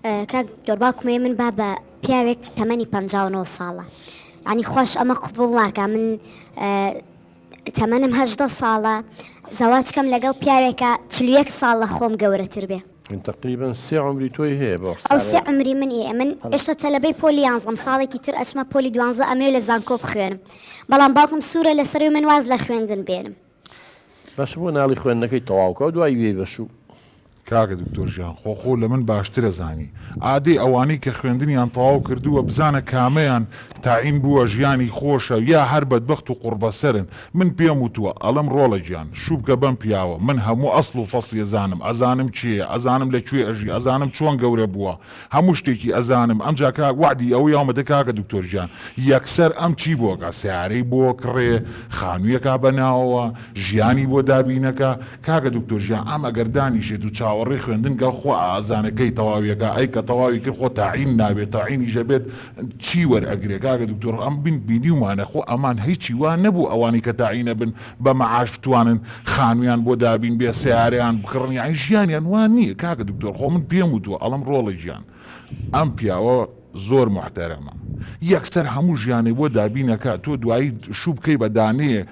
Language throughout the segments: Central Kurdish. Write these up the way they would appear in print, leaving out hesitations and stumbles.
کاک دکتۆر باوکم ئەیە من با بە پیاوێک تەمەنی 59 ساڵە یعنی خۆش ئەمە قبوڵ ناکا من تەمەنم 18 ساڵە زەواج کەم لەگەڵ پیاوێکە 41 ساڵ لە خۆم گەورەتر بێ. من تەقریبەن سێ عومری تۆی هەیە بەو ئەو سێ حسابە. عومری من ی من ئێشتا تەلەبەی پۆلی یانزەم ساڵێکی تر ئەچمە پۆلی دوانزە ئەمەوێ لە زانکۆ بخوێنم بەڵام باوکم سوورە لەسەرەوەی من واز لە خوێندن بێنم. باشە بۆ ناڵی خوێندنەکەی تەواو کە و دوای بێی بە شوو. کاکە دکتۆر ژیان خۆ خۆ لە من باشتر ئەزانی ئادەی ئەوانەی کە خوێندنیان تەواو کردووە بزانە کامەیان تاعین بووە ژیانی خۆشە یا هەر بەدبەخت و قوڕبەسەرن من پێم وتووە ئەڵێم ڕۆڵە گیان شوو بکە بەم پیاوە من هەموو ئەسڵ و فەسڵی ئەزانم ئەزانم کێیە ئەزانم لە کوێ ئەژی ئەزانم چۆن گەورە بووە هەموو شتێکی ئەزانم ئەمجا کاک وەعدی ئەوەی یاومەتە کاکە دکتۆر گیان یەکسەر ئەم چی بۆ ئەکا سەیارەی بۆ کڕێ خانوویەکا بە ناوەوە ژیانی بۆ دابینەکا کاکە دکتۆر گیان ئەم ئەگەر دانیشێت و چاوەڕێی خوێندن گا خوا ئازانە کەی تەواویەکا ئەی کە تەواوی کرد خۆ تاعین نابێت تاعینیش ئەبێت چی وەر ئەگرێ کاکە دکتۆر ئەم بین بینیومانە خۆ ئەمان هیچی وا نەبوو ئەوانەی کە تاعین ئەبن بە مەعاش بتوانن خانویان بۆ دابین بێ سەیارەیان بکڕن یانی ژیانیان وا نییە کاکە دکتۆر خۆ من پێم وتووە ئەڵێم ڕۆڵە گیان ئەم پیاوە زۆر موحتەرەمە یەکسەر هەموو ژیانێ بۆ دابین ئەکا تۆ دوایی شوو بکەی بە دانەیە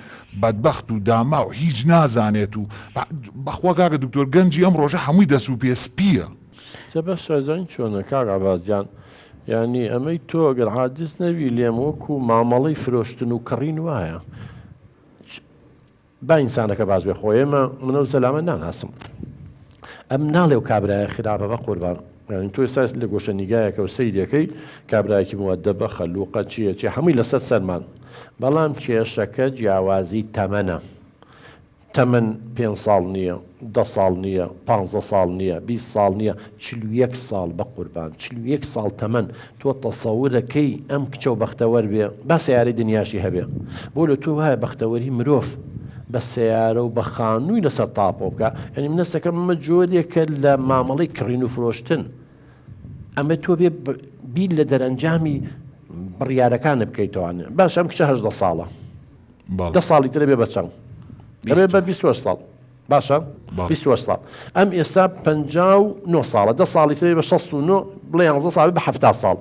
بەدبەخت و داماو هیچ نازانێت و بەخوا کاکە دکتۆر گەنجی ئەم ڕۆژە هەمووی دەس و پێ سپیە. جا باشە ئەزانی چۆنە کاک عەباس گیان یانی ئەمەی تۆ گەر عاجز نەبی لێم وەکو مامەڵەی فرۆشتن و کڕین وایە با ئینسانەکە باش بێ خۆ ئێمە من ئەو زەلامە ناناسم ئەم ناڵێ و کابرایە خراپە بە قوربان یعنی تۆ ئێستا لە گۆشە نیگایەکە و سەیرەکەی کابرایەکی مؤدەبە خەلوقە چییە چی هەمووی لەسەر سەرمان بەڵام کێشەکە جیاوازی تەمەنە تەمەن پێنج ساڵ نییە دە ساڵ نییە پانزە ساڵ نییە 20 ساڵ نییە 41 ساڵ بە قوربان 41 ساڵ تەمەن تۆ تەسەورەکەی ئەم کچە و بەختەوەر بێ با سەیارەی دنیاشی هەبێ بۆ لە تۆ وایە بەختەوەری مرۆڤ بە سەیارە و بە خانووی لەسەر تاپۆ بکا یعنی من هەستەکەم ئەمە جۆرێکە لە مامەڵەی کڕین و فرۆشتن ئەمە تۆ بێ بیر لە دەرەنجامی بڕیارەکانە بکەیتەوانێ باش ئەم کچە 18 ساڵە دە ساڵی ترە بێ بە چەند دەبێ بە 28 ساڵ باشە 28 ساڵ ئەم ئێستا 59 ساڵە دە ساڵی تری بە 69 بڵێ 11 ساڵ بە 70 ساڵ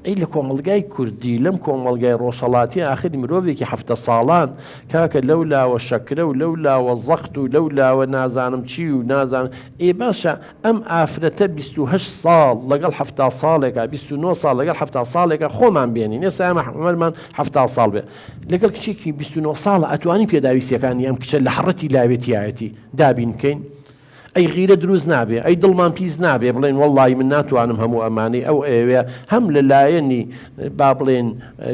ئەی لە کۆمەڵگای کوردی لەم کۆمەڵگای ڕۆژهەڵاتی ئاخری مرۆڤێکی هەفتە ساڵان کاکە لەو لاوە شەکرە و لەو لاوە زەخت و لەو لاوە نازانم چی و نازان ئێ باشە ئەم ئافرەتە 28 ساڵ لەگەڵ هەفتا ساڵێکا 29 ساڵ لەگەڵ هەفتا ساڵێکا خۆمان بێنین ئێستا ئێمە عومرمان هەفتا ساڵ بێ لەگەڵ کچێکی 29 ساڵە ئەتوانین پێداویستیەکانی ئەم کچە لە حڕەتی لاوێتیایەتی دابین بکەین؟ ئەی غیرە دروست نابێ؟ ئەی دڵمان پیس نابێ بڵێین وەڵڵاهی من ناتوانم هەموو ئەمانەی ئەو ئەیەوێ هەم لە لایەنی با بڵێین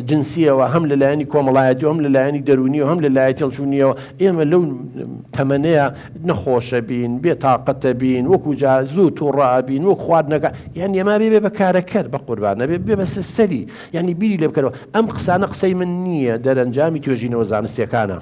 جنسیەوە هەم لە لایەنی کۆمەڵایەتی و هەم لە لایەنی دەروونی و هەم لە لایەتی هەڵچوونیەوە ئێمە لەو تەمەنەیە نەخۆشە بین بێ تاقەتە بین وەکو جا زوو تووڕە ئەبین وەک خواردنەکە یان ئێمە بێ بێ بە کارەکەر بە قوربان نەبێ بێ بە سستەری یانی بیری لێ بکەرەوە ئەم قسانە قسەی من نییە دەرەنجامی توێژینەوە زانستیەکانە.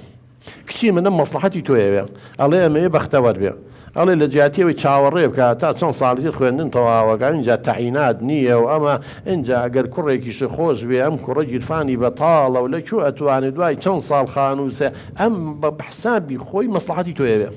کچی منم مەسڵەحەتی تۆیەوێ ئەڵێ ئەمەوێ بەختەوەر بێ ئەڵێ لە جیاتی ئەوەی چاوەڕێ بکا تا چەند ساڵی تر خوێندن تەواوەکا ئینجا تەعینات نییە و ئەمە ئینجا ئەگەر کوڕێکیشت خۆش بێ ئەم کوڕە گیرفانی بەتاڵە و لە کوێ ئەتوانێ دوای چەند ساڵ خانوو سێ ئەم بە حسابی خۆی مەسڵەحەتی تۆیەوێ.